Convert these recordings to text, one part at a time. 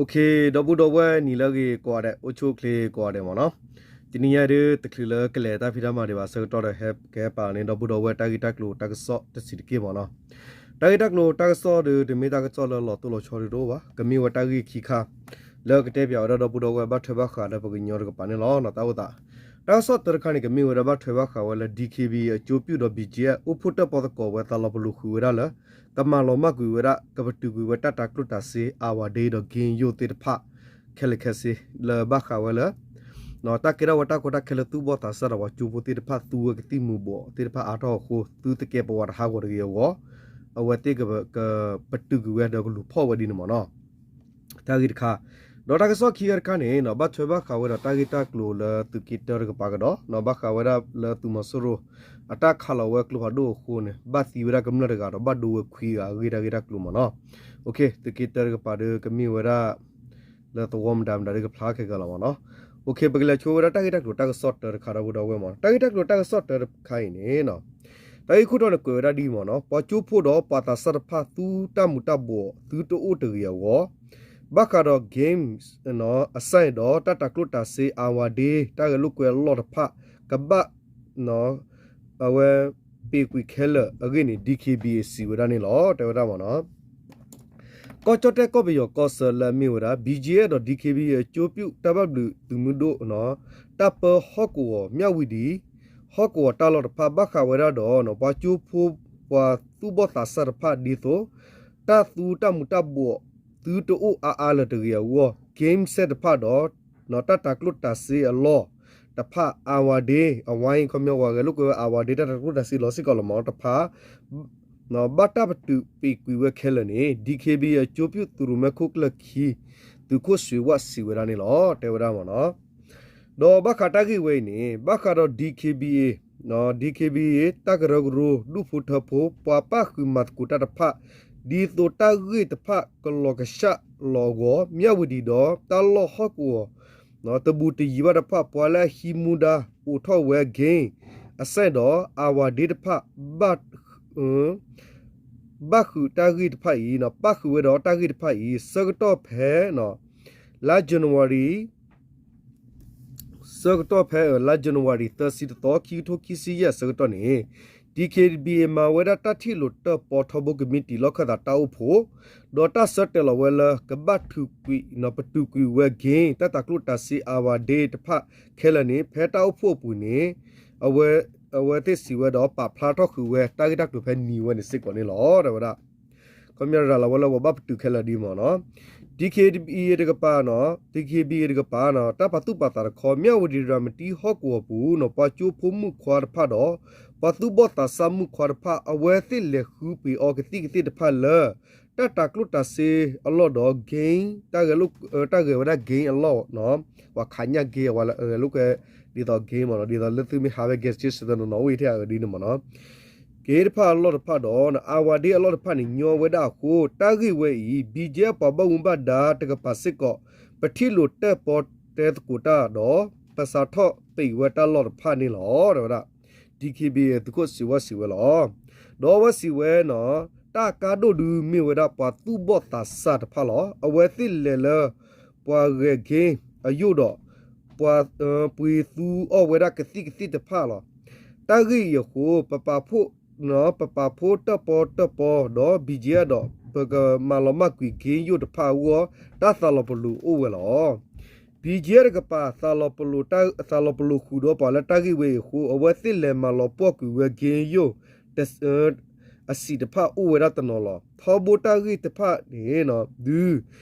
ဒီပုၢ်ဒီဝဲၢ်နံၤလၢအဂ့ၤကိးဂၤဒဲး အိၣ်ဆူၣ်အိၣ်ချ့ကိးဂၤဒဲးမ့ၢ်နီၤ, တနံၤညါဒုး တချုးလၢကလဲၤတၢ်ဖံးတၢ်မၤဒံးဘၣ်ဆၢကတီၢ်ဒီး ဟဲကဟဲပာ်န့ၢ် ဒီပုၢ်ဒီဝဲၢ်တၢ်ဂ့ၢ်တၢ်ကျိၤတၢ်ကစီၣ်တဆံးတက့ၢ်မ့ၢ်နီၤ. တၢ်ဂ့ၢ်တၢ်ကျိၤတၢ်ကစီၣ်ဒီး တမ့ၢ်တၢ်ကစီၣ်လၢလီၤတိၢ်လီၤဆီဒုးတအိၣ်ဘၣ်, ကမ့ၢ်ဝဲတၢ်ဂ့ၢ်ခံခါ လၢကတဲပၠးဝဲဒၣ်ဒီပုၢ်ဒီဝဲၢ်ဘၣ်ထွဲဘၣ်ဃးလၢပှၤကညီတကပၤန့ၣ်လီၤ. တၢ်အိၣ်သး တၢ်ကစီၣ်တၢတခါန့ၣ် ကမ့ၢ်ဝဲဒၣ်ဘၣ်ထွဲဘၣ်ဃးဝဲလၢ DKBA အကျိုးပြု ဒီး BGF အိၣ်ဖှိၣ်တၢၣ်ပီၣ်သကိးဝဲ သးလီၤပလိာ်ဃုာ်ဝဲဒၣ်လၢ ကမၤလီၤမၢ်ကွံာ်ဝဲဒၣ် ကပတုာ်ကွံာ်ဝဲတၢ်တၤကျိၣ်တၤစ့ Our Day ဒီး က့ယိၣ်သ့ၣ်တဖၣ် ခဲလၢာ်ခဲဆ့ လၢဘၣ်ဃးဝဲလၢ တၢ်ကဲထီၣ်ဝဲတၢ်ကီတၢ်ခဲလၢသူၣ်ဘီၣ်သးစၢ်ဒီးပှၤကၠိဖိသ့ၣ်တဖၣ် သူဝဲကသံၣ်မူၤဘှီးသ့ၣ်တဖၣ်အါထီၣ်အဃိ သုတကဲပဝးတဟးဂီၤတဂ့ၤအဂီၢ် အဝဲသ့ၣ်ကပတုာ်ကွံာ်ဝဲဒီးကလူၤဖီၣ်ဝဲဒ်န့ၣ်မ့ၢ်နီၤ. တၢ်ဂ့ၢ်တခါ, ဒီးတၢ်ကစီၣ်ခံဂၤတခါန့ၣ် ဘၣ်ထွဲဘၣ်ဃးဝဲဒီးတၢ်ဂ့ၢ်တၢ်ကျိၤလၢသုးက့တၢတကပၤကဒီး ဘၣ်ဃးဝဲဒၣ်လၢသုးမီၤစိရိၤ အတၢ်ခးလီၤဝဲကျိဖးဒိၣ်အဃိန့ၣ် ဘၣ်သံဝဲဒၣ်ကမျၢၢ်တဂၤဒီး ဘၣ်ဒိဝဲခွံဂၤအဂ့ၢ်တၢ်ဂ့ၢ်တၢ်ကျိၤမ့ၢ်နီၤ. သုးက့တၢတကပၤဒီးကမ့ၢ်ဝဲဒၣ် လၢသဝီမတၤမတၤဒီးကဖျါခဲကလီၤမ့ၢ်နီၤ. ပကလဲၤဆိဝဲဒၣ်တၢ်ဂ့ၢ်တၢ်ကျိၤတၢ်ကစီၣ်တၢတခါဒီပုၢ်ဒီဝဲၢ်မ့ၢ်နီၤ. တၢ်ဂ့ၢ်တၢ်ကျိၤတၢ်ကစီၣ်တၢတခါအံၤန့ၣ် တၢ်ဂ့ၢ်ခိၣ်တီန့ၣ်ကွဲးဝဲဒၣ်ဒ်အံၤမ့ၢ်နီၤ, ပှၤကၠိဖိဒီးပှၤသးစၢ်တဖၣ် သူတၢ်မူၤတၢ်ဘှီးသုတအိၣ်တဂ့ၤအဂီၢ် ဘၣ်ဃးဒီး game အစဲဒီးတၢ်တၤကျိၣ်တၤစ့ Our Day တၢ်ဂဲၤလိာ်ကွဲအလီၢ်တဖၣ် ကဘၣ် အဝဲ ပ့ၤကွံာ်ခဲလၢာ်အဂ့ၢ်န့ၣ် DKBA စံးဝဲဒၣ်န့ၣ်လီၤ. တဲဝဲဒၣ်မ့ၢ်နီၤ ကီၢ်ကၠီၣ်တဲၣ်ကီၢ်ပယီၤကီၢ်ဆၢလၢအမ့ၢ်ဝဲဒၣ် BGF ဒီး DKBA အကျိုးပြု တၢ်ဘၣ်ဘျုးသုးမုၢ်ဒိၣ် တၢ်ပၢဟီၣ်ကဝီၤ မၠၣ်ဝံၤဒံး ဟီၣ်ကဝီၤတၢ်လီၢ်တဖၣ် ဘၣ်ဃးဝဲဒၣ်ဒီး ပှၤကၠိဖိ ပှၤသူၣ်ဘီၣ်သးစၢ်တဖၣ်ဒ်သိး တၢ်သူတၢ်မူၤတၢ်ဘှီး သုတအိၣ်အါအါလၢၤတဂ့ၤအဂီၢ် game စဲတဖၣ်ဒီး တၢ်တၤကျိၣ်တၤစ့အလီၢ်တဖၣ် Our Day အဝဲခီပညီ ပှၤဂဲၤလိာ်ကွဲဝဲ Our Day တၢ်တၤကျိၣ်တၤစ့လီၤစ့ၢ်ကီးလီၤမ့ၢ်တဖၣ် ဘၣ်တၢ်ပတုာ်ပ့ၤကွံာ်ဝဲခဲလၢာ်န့ၣ် DKBA အကျိုးပြု သုးရိၣ်မဲခိၣ်ကျၢၢ်ခံ သုးခိၣ်စွ့ၤဝၣ်စံးဝဲဒၣ်န့ၣ်လီၤ. တဲဝဲဒၣ်မ့ၢ်နီၤ ဒီးဘၣ်ဃးတၢ်ဂ့ၢ်ဝဲအံၤန့ၣ် ဘၣ်ဃးဒီး DKBA, DKBA တၢ်ကရၢကရိ ဒူၣ်ဖိထၢဖိ ပှၤပၣ်ဃုာ်မၤသကိးတၢ်တဖၣ် ဒ်သိးတၢ်ဂ့ၢ်တဖၣ်ကလီၤကဆှၣ်လီၤအဂီၢ် မၠၣ်ဝံၤဒံးဒီး တၢ်လီၢ်ဟီၣ်ကဝီၤ တဘူးတယံၤဘၣ်တဖၣ် ပှၤလၢအဟံးမူဒါအိးထီၣ်ဝဲ game အစဲဒီး Our Day တဖၣ် ဘၣ်ဃုာ်တၢ်ဂ့ၢ်တဖၣ်အံၤ ပၣ်ဃုာ်ဝဲဒီးတၢ်ဂ့ၢ်တဖၣ်အံၤ ဆၢကတီၢ်ဖဲ လါ January ဆၢကတီၢ်ဖဲလါ January သၢဆံတသီ ခံကထိခံဆံယဲၢ်အဆၢကတီၢ်န့ၣ် DKBA မၤဝဲဒၣ်တၢ်ထံၣ်လိာ်တၢၣ်ပီထီဘိကမံးတံာ်လီၢ်ခၢၣ်သးတၢ်အိၣ်ဖှိၣ် ဒီးတၢ်ဆၢတဲာ်လီၤဝဲလၢ ကဘၣ်ထုးကွံာ် ပတုာ်ကွံာ်ဝဲ game တၢ်တၤကျိၣ်တၤစ့ Our Day တဖၣ်ခဲလၢာ်န့ၣ် ဖဲတၢ်အိၣ်ဖှိၣ်အပူၤန့ၣ် အဝဲသ့ၣ်စံးဝဲဒီး ပာ်ဖျါထီၣ်ဃုာ်ဝဲ တၢ်ဂ့ၢ်တၢ်ကျိၤဖဲနံၤဝဲန့ၣ်စ့ၢ်ကီးန့ၣ်လီၤ. တဲဝဲဒၣ် ခီပညီရၤလီၤဝဲလၢပှၤဘၣ်ပတုာ်ခဲလၢာ်ဒ်မ့ၢ်နီၤ DKBA တကပၤနီၤ DKBA တကပၤနီၤ တၢ်ပာ်သူၣ်ပာ်သးတခီ မၠၣ်ဝတံၤရၤမတံဟီၣ်ကဝီၤပူၤနီၤ ပှၤကၠိဖိမုၣ်ခွါတဖၣ်ဒီး ပှၤသူၣ်ဘီၣ်သးစၢ်မုၣ်ခွါတဖၣ် အဝဲသ့ၣ်လဲၤဃုပှ့ၤအီကသံၣ်ကသ့ၣ်တဖၣ်လၢ တၢ်တၤကျိၣ်တၤစ့အလီၢ်ဒီး game တၢ်ဂဲၤဝဲဒၣ် game အလီၢ် ပှၤခးညၣ် game အဝဲလၢအဂဲၤလိာ်ကွဲ ဒ်သိး game မ့ၢ်နီၤ ဒ်သိးလၢသုမ့ၢ်ဟးဝဲ gas station နီၤနီၤ အိၣ်အံၤထဲအဂၤဒ်န့ၣ်မ့ၢ်နီၤ game တဖၣ်အလီၢ်တဖၣ်ဒီး Our Day အလီၢ်တဖၣ်န့ၣ် ညီဝဲဒၣ်အဃိ တၢ်ဂ့ၢ်ဝဲအံၤ BGF ပှၤဘၣ်မူဘၣ်ဒါတကပၤစ့ၢ်ကီး ပထံၣ်လိာ်တၢၣ်ပီတဲသကိးတၢ်ဒီး ပစးထီၣ်ပံးဝဲတၢ်လီၢ်တဖၣ်န့ၣ်လီၤ တဲဝဲဒၣ် DKBA သုးခိၣ်စံးဝဲစံးဝဲလီၤ. ဒီးအဝဲစံးဝဲနီၤ တၢ်ကါဒိၣ်ဒုးမ့ၢ်ဝဲဒၣ်ပှၤသူၣ်ဘီၣ်သးစၢ်တဖၣ်လီၤ. အဝဲသ့ၣ်လဲၤလၢ ပှၤဂဲၤ game အယိၣ်ဒီး ပှၤပှ့ၤသူအီၣ်ဝဲဒၣ်ကသံၣ်ကသ့ၣ်တဖၣ်လီၤ. တၢ်ဂ့ၢ်အံၤအဃိ ပပာ်ဖှိၣ် ပပာ်ဖှိၣ်တၢၣ်ပီတၢၣ်ပီဒီး BGF ဒီး ပကမၤလီၤမၢ်ကွံာ် game ယိၣ်တဖၣ်အဂီၢ် တၢ်သးလီၤပလိာ်အိၣ်ဝဲလီၤ. BGF တကပၤ သးလီၤပလိာ်ဃုာ်ဒီးပှၤလၢတၢ်ဂ့ၢ်ဝဲအံၤအဃိ အဝဲသ့ၣ်လဲၤမၤလီၤပှီၢ်ကွံာ်ဝဲ game ယိၣ် အစံာ်တဖၣ်အိၣ်ဝဲဒၣ်တနီၤလီၤ. ထီဘိတၢ်ဂ့ၢ်တဖၣ်န့ၣ် ဒုး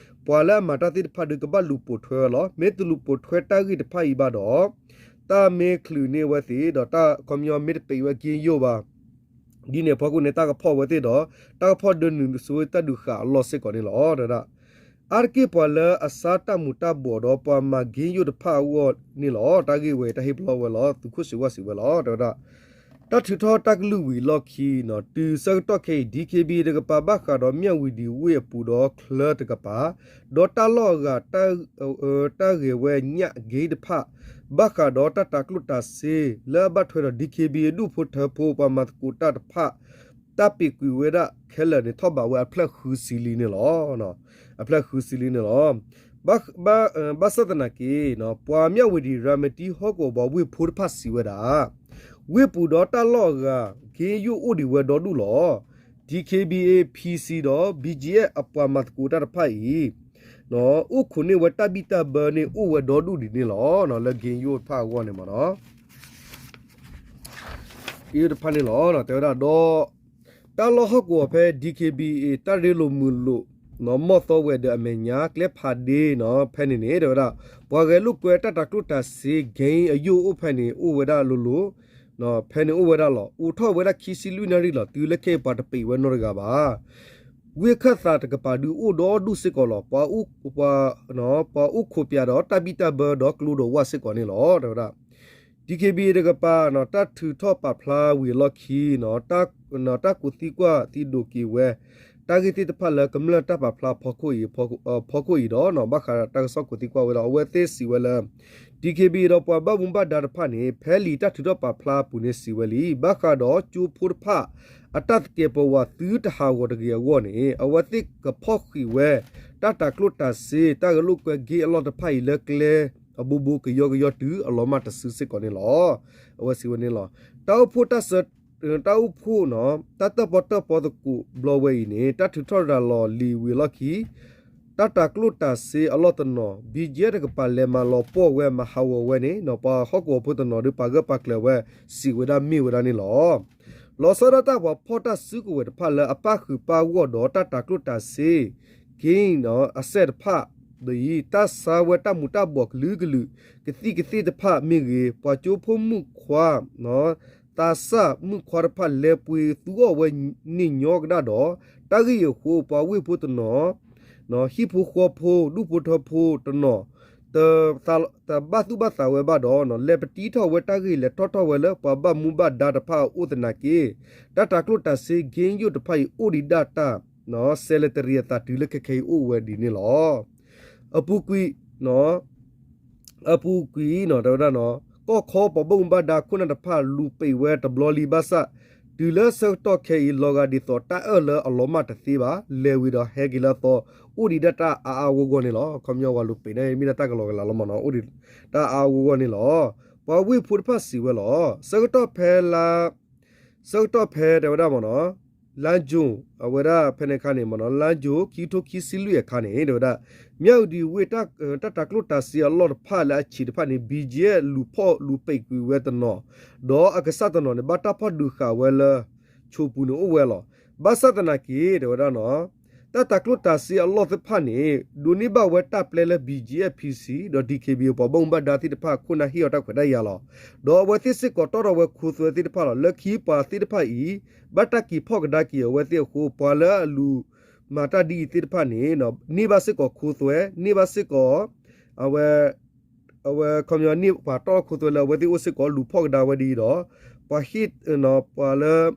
ပှၤလၢအမၤတၢ်သ့ၣ်တဖၣ်ဒုးကဘၣ်လူၤပိာ်ထွဲဝဲလီၤ. မ့ၢ်တလူၤပိာ်ထွဲတၢ်ဂ့ၢ်တဖၣ်အံၤဘၣ်ဒီး တၢ်မ့ၢ်ချုးန့ၢ်အဝဲသ့ၣ်ဒီး တၢ်ခီပညီမ့ၢ်တပံးဝဲ game ယိၣ်ဘၣ် ဒ်န့ၣ်အဖီခိၣ်န့ၣ် တၢ်ကဖီၣ်ဝဲသ့ၣ်ဒီး တၢ်ကဖီၣ်ဒၢနုာ်ဆိဝဲတၢ်ဒုးဃာ်အလီၢ်စ့ၢ်ကီးန့ၣ်လီၤ. တဲဝဲဒၣ် အါတက့ၢ်ပှၤလၢအဆါတၢ်မူၤတၢ်ဘှီးဒီးပှၤမၤ game ယိၣ်တဖၣ်အဂီၢ်န့ၣ်လီၤ. တၢ်ဂ့ၢ်ဝဲတၢ်ဟ့ၣ်ပလီၢ်ဝဲလီၤ. သုးခိၣ်စံးဝဲစံးဝဲလီၤ. တဲဝဲဒၣ် တၢ်ထုးထီၣ်တၢ်ကလုၢ်ဝံၤအလီၢ်ခံနီၤ တုၤဆၢကတီၢ်ခဲအံၤ DKBA တကပၤ ဘၣ်ဃးဒီးမၠၣ်ဝံၤဒံးဝ့ၢ်အပူၤဒီးချၢတကပၤ ဒီးတၢ်လီၢ်အဂၤ တၢ်ဂဲၤဝဲညၣ် game တဖၣ် ဘၣ်ဃးဒီးတၢ်တၤကျိၣ်တၤစ့ လၢအဘၣ်ထွဲဒီး DKBA ဒူၣ်ဖိထၢဖိ ပှၤမၤသကိးတၢ်တဖၣ် တၢ်ပ့ၤကွံာ်ဝဲဒၣ်ခဲလၢာ်န့ၣ် ထီၣ်ဘးဝဲအဖျၢၣ်ဃုဆံလံန့ၣ်လီၤ. အဖျၢၣ်ဃုဆံလံန့ၣ်လီၤ. ဘၣ်ဆၣ်သနာ်က့ ပှၤမၠၣ်ဝတံၤ ရၤမတံဟီၣ်ကဝီၤပှၤဝ့ၢ်ဖိတဖၣ်စံးဝဲဒၣ် ဝ့ၢ်ပူၤဒီးတၢ်လီၢ်အဂၤ က့ယိၣ်အိၣ်ဒံးဝဲဒီဒူၣ်လီၤ. DKBA, PC ဒီး BGF အပှၤမၤသကိးတၢ်တဖၣ်အံၤ အိၣ်ခိးန့ၢ်ဝဲတၢ်ဘံၣ်တၢ်ဘၢန့ၣ်အိၣ်ဝဲဒီဒူၣ်ဒံးန့ၣ်လီၤ. လၢက့ယိၣ်တဖၣ်အဂီၢ်န့ၣ်မ့ၢ်နီၤ က့ယိၣ်တဖၣ်န့ၣ်လီၤ. တဲဝဲဒၣ်ဒီး တၢ်လီၢ်ဟီၣ်ကဝီၤဖဲ DKBA တၢ်ရ့လိာ်မုာ်လိာ် နီၢ်မီၢ်သီဝဲၤဒၢးအမဲာ်ညါ ကျဲဖးဒ့နီၤ ဖဲန့ၣ်န့ၣ် တဲဝဲဒၣ် ပှၤဂဲၤလိာ်ကွဲတၢ်တၤကျိၣ်တၤစ့ က့အယိၣ်အိၣ်ဖဲန့ၣ် အိၣ်ဝဲဒၣ်လိၤလိၤ ဖဲန့ၣ်အိၣ်ဝဲဒၣ်လီၤ. အိးထီၣ်ဝဲဒၣ်ခံဆံလွံၢ်နၣ်ရံၣ်လီၤ. တုၤလၢခဲအံၤပှၤတပံးဝဲနီတဂၤဘၣ်. ဝ့ၢ်ခၢၣ်သးတကပၤဒုးအိၣ်ဒီဒူၣ်စ့ၢ်ကီးလီၤ. ပှၤအိၣ်ခိးပၠးဒီးတၢ်ဘံၣ်တၢ်ဘၢဒီးကျိဒီးဝၣ်စ့ၢ်ကီးန့ၣ်လီၤ. တဲဝဲဒၣ် DKBA တကပၤ တၢ်ထုးထီၣ်ပာ်ဖျါဝံၤအလီၢ်ခံ တၢ်ကူးသံကွၢ်သံဒိးက့ၤဝဲ တၢ်ဂ့ၢ်သ့ၣ်တဖၣ်လၢကမျၢၢ်တၢ်ပာ်ဖျါဖီခိၣ်အံၤ ဖီခိၣ်အံၤဒီး ဘၣ်ဃးတၢ်ကစီၣ်ကူးသံကွၢ်ဝဲဒီး အဝဲသ့ၣ်စံးဝဲလၢ DKBA ဒီးပှၤဘၣ်မူဘၣ်ဒါတဖၣ်န့ၣ် ဖဲလံာ်တၢ်ထုးထီၣ်ပာ်ဖျါအပူၤန့ၣ်စံးဝဲလံ ဘၣ်ဃးဒီးကၠိဖိတဖၣ် အတၢ်သကဲးပဝးသုတဟးဂီၤတဂ့ၤအဂီၢ်န့ၣ် အဝဲသ့ၣ်ကဖီၣ်ဃံးဝဲ တၢ်တၤကျိၣ်တၤစ့ တၢ်ဂဲၤလိာ်ကွဲက့အလီၢ်တဖၣ်အံၤလၢကျဲအဘိဘိကယီကယီတုၤအလီၤမၢ်တစုစ့ၢ်ကီးန့ၣ်လီၤ. အဝဲစံးဝဲန့ၣ်လီၤ. တၢ်အိၣ်ဖှိၣ်တၢ်ဆၢ တၢ်အိၣ်ဖှိၣ်နီၤ တၢ်တၢၣ်ပီၣ်တၢၣ်ပီသကိးဘျီဝဲအံၤန့ၣ် တၢ်ထုးထီၣ်ရၤလီၤလံာ်ဝံၤအလီၢ်ခံ တၢ်တၤကျိၣ်တၤစ့အလီၢ်တနီၤ BGF တကပၤလဲၤမၤလီၤပှီၢ်ဝဲ မၤဟးဂီၤဝဲန့ၣ်နီၤ ပှၤဟီၣ်ကဝီၤဖိတနီၤဒီးပှၤဂၢၢ်ပှၤကျၢၤဝဲ စံးဝဲဒၣ်မ့ၢ်ဝဲဒၣ်န့ၣ်လီၤ. လီၤဆီဒၣ်တၢ်ပှၤဖီၣ်တၢ်စုကဝဲၤတဖၣ်လၢအပၣ်ဃုာ်ပၣ်ဂီၢ်ဒီးတၢ်တၤကျိၣ်တၤစ့ က့အစဲၣ်တဖၣ်ဒီးအံၤ တၢ်ဆါဝဲတၢ်မူၤတၢ်ဘှီးကလုာ်ကလုာ် ကသံၣ်ကသ့ၣ်တဖၣ်မ့ၢ်ဂ့ၤ ပှၤကၠိဖိမုၣ်ခွါ သးစၢ်မုၣ်ခွါတဖၣ်လဲၤပှ့ၤသူအီၣ်ဝဲန့ၣ်ညီကဒၣ်ဒီး တၢ်ဂ့ၢ်အံၤအဃိ ပှၤဝ့ၢ်ဖိတနီၤ ဟံၣ်ဖိဃီဖိ ဒူၣ်ဖိထၢဖိတနီၤ တဘၣ်သူၣ်ဘၣ်သးဝဲဘၣ်ဒီး လဲၤပတံထီၣ်ဝဲတၢ်ဂ့ၢ် လဲၤထီၣ်ထီၣ်ဝဲလၢပှၤဘၣ်မူဘၣ်ဒါတဖၣ်အအိၣ်သနာ်က့ တၢ်တၤကျိၣ်တၤစ့က့ယိၣ်တဖၣ်အံၤအိၣ်ဒံးဒၣ်တၢ် စဲးလဲၤတရံးအသးတုၤလၢခဲခဲအံၤအိၣ်ဝဲဒ်န့ၣ်လီၤ. အပူၤကွံာ် အပူၤကွံာ်နီၤ တဲဝဲဒၣ်နီၤ ကီၢ်ခီပှၤဘၣ်မူဘၣ်ဒါခိၣ်နၢ်တဖၣ်လူၤပံးဝဲတဘျီလံဘၣ်ဆၣ် တုၤလၢဆၢကတီၢ်ခဲအံၤ လီၤဂာ်ဒ်သိးတၢ်အၢၣ်လၢအလီၤမၢ်တသ့ဘၣ် လဲၤဝံၤဒီးဟဲက့ၤလၢအသီ အိၣ်ဒံးဒၣ်တၢ်အါအါဂီၢ်ဂီၢ်န့ၣ်လီၤ. ခီပညီပှၤလူၤပံးန့ၣ် မ့ၢ်ဒၣ်တၢ်ကလီကလီလီၤမ့ၢ်နီၤ အိၣ်ဒံးတၢ်အါအါဂီၢ်ဂီၢ်န့ၣ်လီၤ. ပှၤဝ့ၢ်ဖိတဖၣ်စံးဝဲလီၤ. ဆၢကတီၢ်ဖဲလါ ဆၢကတီၢ်ဖဲတဲဝဲဒၣ်မ့ၢ်နီၤ လါယူၤ အဝဲဒၣ်ဖဲန့ၣ်အခါန့ၣ်မ့ၢ်နီၤ လါယူၤ ခံကထိခံဆံလွံၢ်အခါန့ၣ် တဲဝဲဒၣ် မၠၣ်ဝတံၤဝ့ၢ် တၢ်တၤကျိၣ်တၤစ့အလီၢ်တဖၣ်လၢအဆံးတဖၣ်န့ၣ် BGF လူၤဖီၣ်လူၤပံးကွံာ်ဝဲတနီၤ ဒီးအကစၢ်တနီၤန့ၣ် ဘၣ်တၢ်ဖီၣ်ဒုးဃာ်ဝဲလၢ ဆိးပူၤန့ၣ်အိၣ်ဝဲလီၤ. ဘၣ်ဆၣ်သနာ်က့ တဲဝဲဒၣ်နီၤ တၢ်တၤကျိၣ်တၤစ့အလီၢ်သ့ၣ်တဖၣ်န့ၣ် ဒိးန့ၢ်ဘၣ်ဝဲတၢ်ပျဲလၢ BGF, PC ဒီး DKBA ပှၤဘၣ်မူဘၣ်ဒါသ့ၣ်တဖၣ်ခိၣ်နၢ်ဟ့ၣ်အီၤတၢ်ခွဲးတၢ်ယာ်လီၤ. ဒီးအဝဲသ့ၣ်စ့ၢ်ကီးတီၣ်ထီၣ်ဝဲခိသွဲသ့ၣ်တဖၣ်လီၤ. လၢခံပှၤသ့ၣ်တဖၣ်အံၤ ဘၣ်တၢ်က့ၤဖီၣ်ကဒါက့ၤအဝဲသ့ၣ်အဃိ ပှၤလၢအလူၤမၤတၢ်ဒ်အံၤသ့ၣ်တဖၣ်န့ၣ် န့ၢ်ဘၣ်စ့ၢ်ကီးခိသွဲ န့ၢ်ဘၣ်စ့ၢ်ကီး အဝဲ အဝဲခီပညီန့ၢ်ပှၤတီၣ်ထီၣ်ခိသွဲလၢအဝဲသ့ၣ်အိၣ်စ့ၢ်ကီး လူၤဖီၣ်ကဒါဝဲဒ်အံၤဒီး ပှၤဟ့ၣ် ပှၤလၢ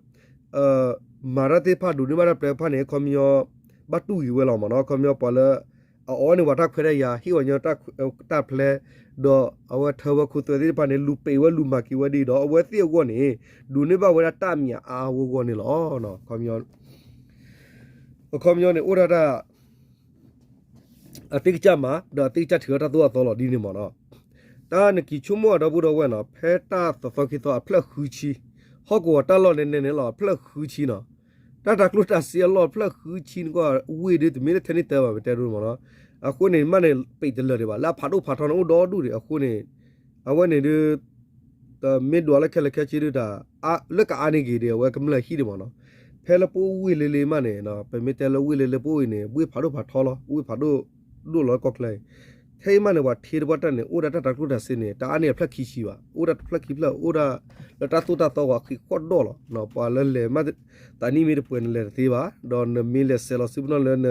မၤတၢ်သ့ၣ်တဖၣ် ဒိးန့ၢ်ဘၣ်တၢ်ပျဲတဖၣ်န့ၣ် ခီပညီ ဘၣ်တူၢ်ဂံၤဝဲလီၤမ့ၢ်နီၤ. ခီပညီပှၤလၢ အအီန့ၢ်ဝဲတၢ်ခွဲးတၢ်ယာ် ဟ့ၣ်ဝဲညီတၢ်ပျဲ ဒီးအဝဲထၢဝဲခိသွဲသ့ၣ်တဖၣ်န့ၣ် လူၤပံးဝဲလူၤမၤက့ၤဝဲဒ်အံၤဒီး အဝဲသ့ၣ်အဂီၢ်န့ၣ် ဒိးန့ၢ်ဘၣ်ဝဲဒၣ်တၢ်မံၤအါအါဂီၢ်ဂီၢ်န့ၣ်လီၤ. ခီပညီ အခီပညီန့ၣ် အိၣ်ဒၣ်တၢ် အသ့ၣ်ကစၢ်မၤ ဒီးအသ့ၣ်ကစၢ်ထုးထီၣ်တၢ်သိၣ်တၢ်သီလီၤဒ်န့ၣ်မ့ၢ်နီၤ. တၢ်နက့ၤဆိကမိၣ်အဒီပုၢ်ဒီဝဲၢ်နီၤ ဖဲတၢ်သီသီခံသီအဖျၢၣ်ဃုဆံ ဟီၣ်ကဝီၤတၢ်လီၢ်န့ၣ်န့ၣ်လီၤ အဖျၢၣ်ဃုဆံနီၤ. တၢ်တၤကျိၣ်တၤစ့အလီၢ်ဖျၢၣ်ဃုဆံနကွၢ် ဝ့ၢ်ဒ်တမ့ၢ်လၢထဲန့ၣ်တၢ်ဘၣ် ပတဲဒိမ့ၢ်နီၤ. အဃိန့ၣ် မ့ၢ်န့ၣ် ပံးတလၢာ်ဒံးဘၣ် လၢအဖးဒိၣ်ဖးထီန့ၣ် အိၣ်ဒီဒူၣ်ဒံး အဃိန့ၣ် အဝဲန့ၣ်ဒုး တမ့ၢ်ဒွးလၢခဲလၢာ်ခဲဆ့ဒုးတၢ် လၢကအါန့ၢ်က့ၤဒံး အဝဲကမျၢၢ်ဟံၣ်ဒံးမ့ၢ်နီၤ. ဖဲလၢပအိၣ်ဝ့ၢ်လၢလၢမးန့ၣ် ပမ့ၢ်တဲလၢဝ့ၢ်လၢလၢပအိၣ်အံၤန့ၣ် ဝ့ၢ်ဖးဒိၣ်ဖးထီလီၤ ဝ့ၢ်ဖးဒိၣ်ဒိၣ်လီၤလၢကီၢ်ချၢအံၤ. ထဲအံၤမးန့ၣ် ပှၤထ့တပှၢ်တၢ်န့ၣ် အိၣ်ဒၣ်တၢ်တၤကျိၣ်တၤစ့န့ၣ် တအါန့ၢ်အဖျၢၣ်ခံဆံဘၣ် အိၣ်ဒၣ်တဖျၢၣ်ခံဖျၢၣ် အိၣ်ဒၣ်လၢတၢ်သိၣ်တၢ်သီဝဲဃံးဃီၣ်ဒီၣ်လီၤ. ပှၤလၢလဲၤမး သးနံၣ်မ့ၢ်တပှဲၤနလဲၤတသ့ဘၣ် ဒီးနမ့ၢ်လဲၤဆဲးလီၤစုပနီၣ်လၢန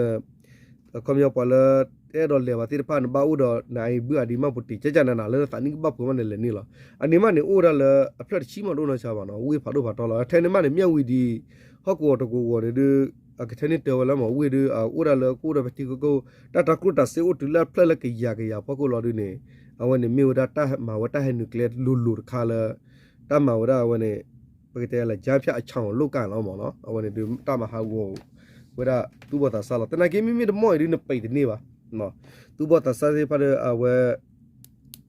ခီပညီပှၤလၢ တအဲၣ်ဒိးလဲၤဘၣ်သ့ၣ်တဖၣ် နဘၣ်အိၣ်ဒီးနအံၤဘုအဒံးမးပူၤတ့ၢ် ကကနနၤလၢနသးနံၣ်ကဘၣ်ပှဲၤမးန့ၣ်လဲၤန့ၣ်လီၤ. အန့ၣ်မးန့ၣ် အိၣ်ဒၣ်လၢအဖျၢၣ်တဆံမးဒိၣ်နီၢ်ဆါဘၣ်နီၤ ဝ့ၢ်ဖးဒိၣ်ဖးထီလီၤ. ထဲန့ၣ်မးန့ၣ် မၠၣ်ဝံၤဒံး ဟီၣ်ကဝီၤတကဝီၤန့ၣ်ဒုး အကထဲန့ၣ်တဲဝဲလၢမ့ၢ်ဝ့ၢ်ဒုး အအိၣ်ဒၣ်လၢကအိၣ်ဒီးဖဲထံကီၢ် တၢ်တၤကျိၣ်တၤစ့အိၣ်တုၤလၢအဖျၢၣ်လၢကယၤကယၤဖီခိၣ်လီၤဒုးန့ၣ် အဝဲန့ၣ်မ့ၢ်ဝဲဒၣ်တၢ်မၤဝဲတၢ်ဟဲနုာ်ကျဲလိၤလိၤတခါလၢ တၢ်မၤဝဲဒၣ်အဝဲန့ၣ် ပကတဲလၢ ကြားဖြတ်အချောင် လုပ်ကြလီၤမ့ၢ်နီၤ. အဝဲန့ၣ်ဒုးတၢ်မၤဟးဂီၤဝဲဒၣ်သူၣ်ဘီၣ်သးစၢ်လီၤ. သနာ်က့မ့မ့ၢ်တမီၢ်အံၤဒုးနပံးတန့ၢ်ဘၣ် သူၣ်ဘီၣ်သးစၢ်သ့ၣ်တဖၣ်ဒီး အဝဲ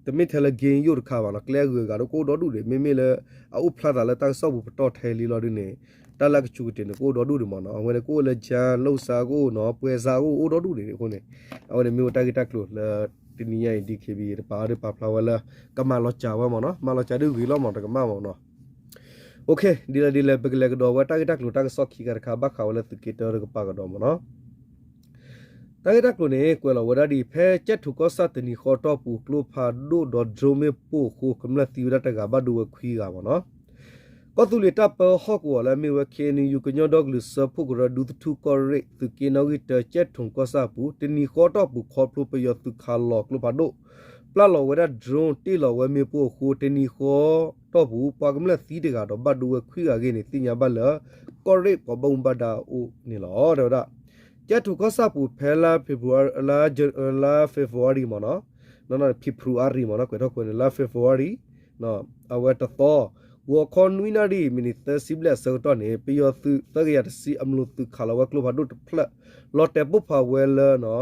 တမ့ၢ်ထဲလၢ game ယိၣ်တခါဘၣ်နီၤ, ကျဲအဂုၤအဂၤဒီးကအိၣ်ဒီဒူၣ်ဒံး, မ့မ့ၢ်လၢ အအိၣ်ဖျါသးလၢတၢ်ကစီၣ်ပူၤပတီၢ်ထဲလံလီၤဒုန့ၣ် တၢ်လၢအကဆူးကတ့ၤန့ၣ် ကအိၣ်ဒီဒူၣ်ဒံးမ့ၢ်နီၤ, အဝဲန့ၣ်ကအိၣ်လၢ ကၠၢ လိာ်စၢ်ကအိၣ်နီၤ, ပှဲၤစၢ်ကအိၣ် အိၣ်ဒီဒူၣ်ဒံးအဃိန့ၣ်, အဝဲန့ၣ်မ့ၢ်ဝဲတၢ်ဂ့ၢ်တၢ်ကျိၤလၢ တနံၤညါအံၤ DKBA တပာ်အီၤဒုးပာ်ဖျါဝဲလၢ ကမၤလီၤစၢ်ဝဲမ့ၢ်နီၤ, မၤလီၤစၢ်ဒုးဂ့ၤလီၤမ့ၢ်တကမၣ်မ့ၢ်နီၤ. ဒ်လဲၣ်ဒ်လဲၣ် ပကလဲၤကဒီးဝဲတၢ်ဂ့ၢ်တၢ်ကျိၤတၢ်ကစီၣ်ခံခါတခါ ဘၣ်ဃးဝဲလၢသုးက့တၢတကပၤကဒီးမ့ၢ်နီၤ. တၢ်ဂ့ၢ်တၢ်ကျိၤန့ၣ် ကွဲးလီၤဝဲဒၣ်ဒ်အံၤ, ဖဲကၠဲၣ်ထူးကီၢ်ဆၣ်တနံၤဃီတီၢ်ပူၤ ကျိဖးဒိၣ်ဒီး drone မ့ၣ်ပိၢ်အဃိ ကမျၢၢ်သံဝဲဒၣ်တဂၤ ဘၣ်ဒိဝဲခွံဂၤမ့ၢ်နီၤ. ကီၢ်သူလ့ၤတၢ်ပၢဟီၣ်ကဝီၤလၢအမ့ၢ်ဝဲ KNU ကညီဒီကလုာ်စၢဖှိၣ်ကရၢ ဒူသထူၣ်ကီၢ်ရ့ၣ် သုးက့နီၣ်ဂံၢ်တၢ ကၠဲၣ်ထူးကီၢ်ဆၣ်အပူၤ တနံၤဃီတီၢ်ပူၤ ခီဖျိပယီၤသုးခးလီၤကျိဖးဒိၣ် ပျၢ်လီၤဝဲဒၣ် drone တ့ၢ်လီၤဝဲမ့ၣ်ပိၢ်အဃိ တနံၤဃီတီၢ်ပူၤ ပှၤကမျၢၢ်သံတဂၤဒီးဘၣ်ဒိဝဲခွံဂၤအဂ့ၢ်န့ၣ် သ့ၣ်ညါဘၣ်လၢ ကီၢ်ရ့ၣ်ပှၤဘၣ်မူဘၣ်ဒါအအိၣ်န့ၣ်လီၤ. တဲဝဲဒၣ် ကၠဲၣ်ထူးကီၢ်ဆၣ်ပူၤ ဖဲလါ February လါ လါ February မ့ၢ်နီၤ, February မ့ၢ်နီၤ ကွဲးထီၣ်ကွဲးန့ၣ် လါ February အဝဲတသီ ဂီၤခီနွံနၣ်ရံၣ် မံးနံးသၢဆံဘျဲၣ်အဆၢကတီၢ်န့ၣ် ပယီၤသုးသၢကယၤတဆံအမျိာ်သုးခးလီၤဝဲကျိဖးဒိၣ်တဖျၢၣ် လီၤတဲာ်ပိၢ်ဖးဝဲလၢ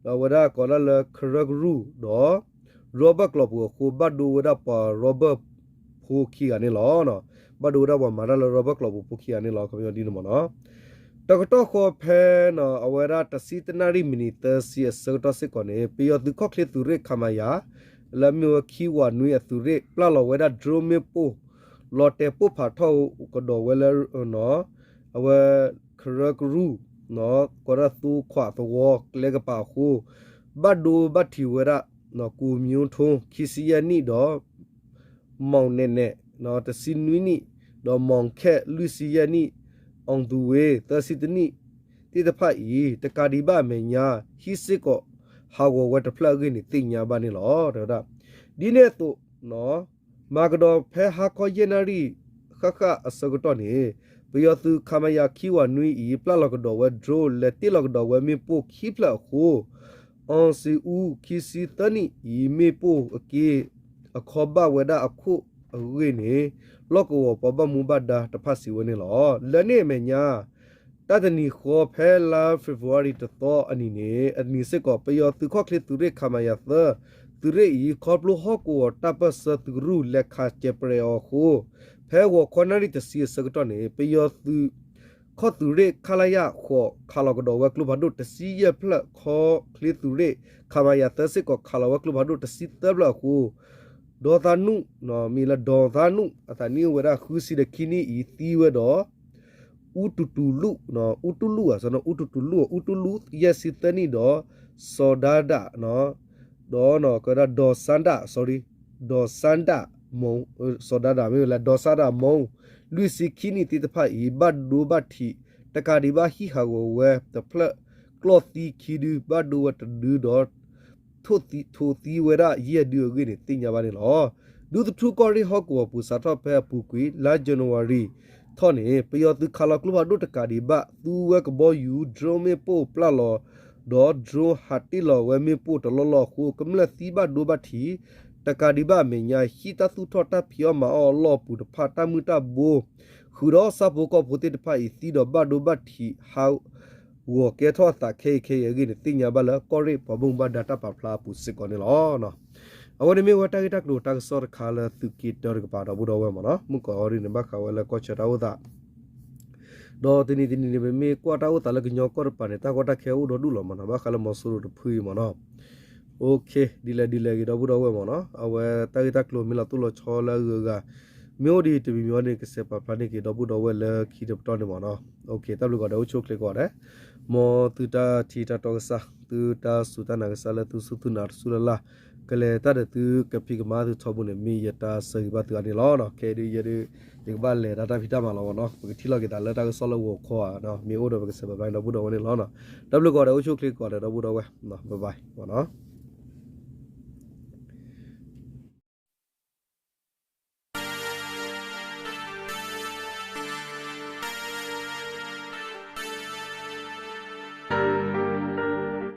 အဝဲဒၣ်ကိးဒၣ်လၢ ခရၢကရူၢ် ဒီး ရီဘၢၣ်ကျီၢ်ပူၤအဃိ ဘၣ်ဒိဝဲဒၣ်ပှၤရီဘၢၣ်ဖိခံဂၤန့ၣ်လီၤ. ဘၣ်ဒိဝဲဒၣ်ပှၤမၤတၢ်လၢရီဘၢၣ်ကျီၢ်ပူၤဖိခံဂၤန့ၣ်လီၤ. ခီပညီဒ်န့ၣ်မ့ၢ်နီၤ. တကတီၢ်ဃီဖဲ အဝဲဒၣ်တဆံတနၣ်ရံၣ် မံးနံးသၢဆံအဆၢကတီၢ်စ့ၢ်ကီးန့ၣ် ပယီၤသုးခီၣ်ချ့သုးရ့ၣ် ခမရ လၢအမ့ၢ်ဝဲခံဝးနွံအသုးရ့ၣ် ပျၢ်လီၤဝဲဒၣ် drone မ့ၣ်ပိၢ် လီၤတဲာ်ပိၢ်ဖးထီၣ်ကဒီးဝဲလၢ အဝဲ ခရၢကရူၢ် ကိးဒၣ်သူခွးသဝီကျဲကပၤအဃိ ဘၣ်ဒိဘၣ်ထံးဝဲဒၣ် ကိးမံထိ ခံဆံယဲၢ်နံၣ်ဒီး မီၢ်နဲၣ်နဲၣ် တဆံနွံနံၣ် ဒီးမီၢ်ခဲၣ် လွံၢ်ဆံယဲၢ်နံၣ် အီၣ်သူဝ့ သၢဆံတနံၣ် သ့ၣ်တဖၣ်အံၤ တကးဒံးဘၣ်အမဲာ်ညါ ဟံၣ်စ့ၢ်ကီး ဟးဂီၤဝဲတဖျၢၣ်အဂ့ၢ်န့ၣ် သ့ၣ်ညါဘၣ်န့ၣ်လီၤ. တဲဝဲဒၣ် ဒ်န့ၣ်အသိး မၤကဒီးဖဲဟါခီယဲၢ်နၣ်ရံၣ် ဃၣ်ဃၣ်အဆၢကတီၢ်န့ၣ် ပယီၤသုး ခမရ ခံဝးနွံအံၤ ပျၢ်လီၤကဒီးဝဲ drone လဲၤတ့ၢ်လီၤကဒီးဝဲမ့ၣ်ပိၢ်ခံဖျၢၣ်အဃိ အီၣ်စံအူ ခံဆံသၢနံၣ်အံၤ မ့ၣ်ပိၢ်အက့ အခီဘၣ်ဝဲဒၣ်အခိၣ်အဂ့ၢ်န့ၣ် လီၢ်ကဝီၤပှၤဘၣ်မူဘၣ်ဒါတဖၣ်စံးဝဲန့ၣ်လီၤ. လၢန့ၣ်အမဲာ်ညါ တၢ်တနံၤဃီဖဲလါ February တသီအနံၤန့ၣ် အနံၤစ့ၢ်ကီး ပယီၤသုးခီၣ်ချ့သုးရ့ၣ် ခမရ သၢ သုးရ့ၣ်အံၤ ခီဖျိဟီၣ်ကဝီၤတၢ်ပၢၢ်ဆၢသုးကရူၢ် လဲၤခးစဲးပြဲးအီၤအဃိ ဖဲဂီၤခီနၣ်ရံၣ်တဆံအဆၢကတီၢ်န့ၣ် ပယီၤသုး ခီၣ်သုးရ့ၣ် ခလရ ဃိး ခးလီၤကဒီးဝဲကျိဖးဒိၣ်တဆံယဲၢ်ဖျၢၣ်, ခီၣ်ချ့သုးရ့ၣ် ခမရ သၢ စ့ၢ်ကီး ခးလီၤဝဲကျိဖးဒိၣ်တဆံသၢဖျၢၣ်အဃိ ဒီးသးနူၣ် မ့ၢ်လၢဒီးသးနူၣ် အသးနံၣ်အိၣ်ဝဲဒၣ်ဃုဆံဒီးခံနံၣ်အံၤသံဝဲဒီး အူတူၢ်တူၢ်လူၣ်, အူတူၢ်လူၣ်ဧါ, အူတူၢ်တူၢ်လူၣ်, အူတူၢ်လူၣ် ယဲၢ်ဆံသၢနံၣ်ဒီး စီၤဒါဒၣ် ဒီးကဒီးဒီးစါဒၣ် sorry ဒီးစါဒၣ်မိၢ်, စီၤဒါဒၣ်မ့ၢ်ဝဲလၢ ဒီးစါဒၣ်မိၢ် လွံၢ်ဆံခံနံၣ်သ့ၣ်တဖၣ်အံၤ ဘၣ်ဒိဘၣ်ထံး တကးဒံးဘၣ်ဟံၣ်ဟးဂီၤဝဲတဖျၢၣ်, ကျီၢ်သံခံဒု ဘၣ်ဒိဝဲတဒုဒီး ထိၣ်သံဝဲဒၣ်ယဲၢ်ဒုအဂ့ၢ်န့ၣ် သ့ၣ်ညါဘၣ်န့ၣ်လီၤ. ဒူသထူၣ်ကီၢ်ရ့ၣ်ဟီၣ်ကဝီၤပူၤ စးထီၣ်ဖဲအပူၤကွံာ် လါ January ထီၣ်န့ၣ် ပယီၤသုးခးလီၤကျိဖးဒိၣ်တကးဒံးဘၣ် သူဝဲကဘီယူၤ drone မ့ၣ်ပိၢ်ပျၢ်လီၤ ဒီး drone ဟးတ့ၢ်လီၤဝဲမ့ၣ်ပိၢ်တလီၢ်လီၢ်အဃိ ကမျၢၢ်သံဘၣ်ဒိဘၣ်ထံး တကးဒံးဘၣ်အမဲာ်ညါ ဟံၣ်တၢ်သူၣ်ထီၣ်တၢ်ဖံးအီၣ်မၤအီၣ်အလီၢ်အပူၤတဖၣ် တၢ်မုၢ်တၢ်ဘိ ဃုာ်ဒီးဆၣ်ဖိကီၢ်ဖိသ့ၣ်တဖၣ်အံၤ သံဒီးဘၣ်ဒိဘၣ်ထံး ဟးဂီၤကဲထီၣ်အသးခဲအံၤခဲအံၤအဂ့ၢ်န့ၣ် သ့ၣ်ညါဘၣ်လၢကီၢ်ရ့ၣ်ပှၤဘၣ်မူဘၣ်ဒါတၢ်ပာ်ဖျါအပူၤစ့ၢ်ကီးန့ၣ်လီၤ. အဝဲန့ၣ်မ့ၢ်ဝဲတၢ်ဂ့ၢ်တၢ်ကျိၤတၢ်ကစီၣ်တခါလၢသုးက့တၢတကပၤ ဒီပုၢ်ဒီဝဲၢ်မ့ၢ်နီၤ, မုၢ်ကီးအီၤဒ်န့ၣ် ဘၣ်ဃးဝဲလၢကီၢ်ဆၢတၢ်အိၣ်သး ဒီးတနံၤတနံၤန့ၣ် ပမ့ၢ်ကွၢ်တၢ်အိၣ်သးလၢကညီကီၢ်တပၤန့ၣ် တၢ်ကီတၢ်ခဲအိၣ်ဒီဒူၣ်လီၤမ့ၢ်နီၤ, ဘၣ်ဃးလၢမီၤစိရိၤတဖုအံၤမ့ၢ်နီၤ. ဒ်လဲၣ်ဒ်လဲၣ်ဂ့ၤ ဒီပုၢ်ဒီဝဲၢ်မ့ၢ်နီၤ, အဝဲတၢ်ဂ့ၢ်တၢ်ကျိၤမ့ၢ်လီၤတိၢ်လီၤဆီလၢအဂုၤအဂၤ မ့ၢ်အိၣ်ဒ်အံၤတမံၤမံၤန့ၣ် ကစဲးပာ်ဖျါန့ၢ်က့ၤဒီပုၢ်ဒီဝဲၢ်လၢခံတပတီၢ်န့ၣ်မ့ၢ်နီၤ. တၢ်ဘျုးကိးဂၤဒဲး အိၣ်ဆူၣ်အိၣ်ချ့ကိးဂၤဒဲး, မ်သုတၢ်ထံၣ်တၢ်တီကစၢ်, သုတၢ်စူၢ်တၢ်နာ်ကစၢ်လၢသုစူၢ်သုနာ်တစူၢ်လၢ်လၢ်, ကလဲၤတၢ်ဒီးသုကဖံးကမၤသုထီဘိန့ၣ် မ့ၢ်ယတၢ်ဆၢဂ့ၤဘၣ်သုအါန့ၣ်လီၤ. ခဲအံၤဒုးယဲဒုး ယကဘၣ်လဲၤတၢ်တၢ်ဖံးတၢ်မၤလီၤမ့ၢ်နီၤ, ပကထံၣ်လိာ်က့ၤသးလၢတၢ်ကစီၣ်လၢဂီၤခီဧါ, မ့ၢ်အိၣ်ဒီးပကစဲးပာ်ဖျါန့ၣ်ဒီပုၢ်ဒီဝဲၢ်န့ၣ်လီၤ. တၢ်ဘျုးကိးဂၤဒဲး အိၣ်ဆူၣ်အိၣ်ချ့ကိးဂၤဒဲး ဒီပုၢ်ဒီဝဲၢ်, bye bye မ့ၢ်နီၤ.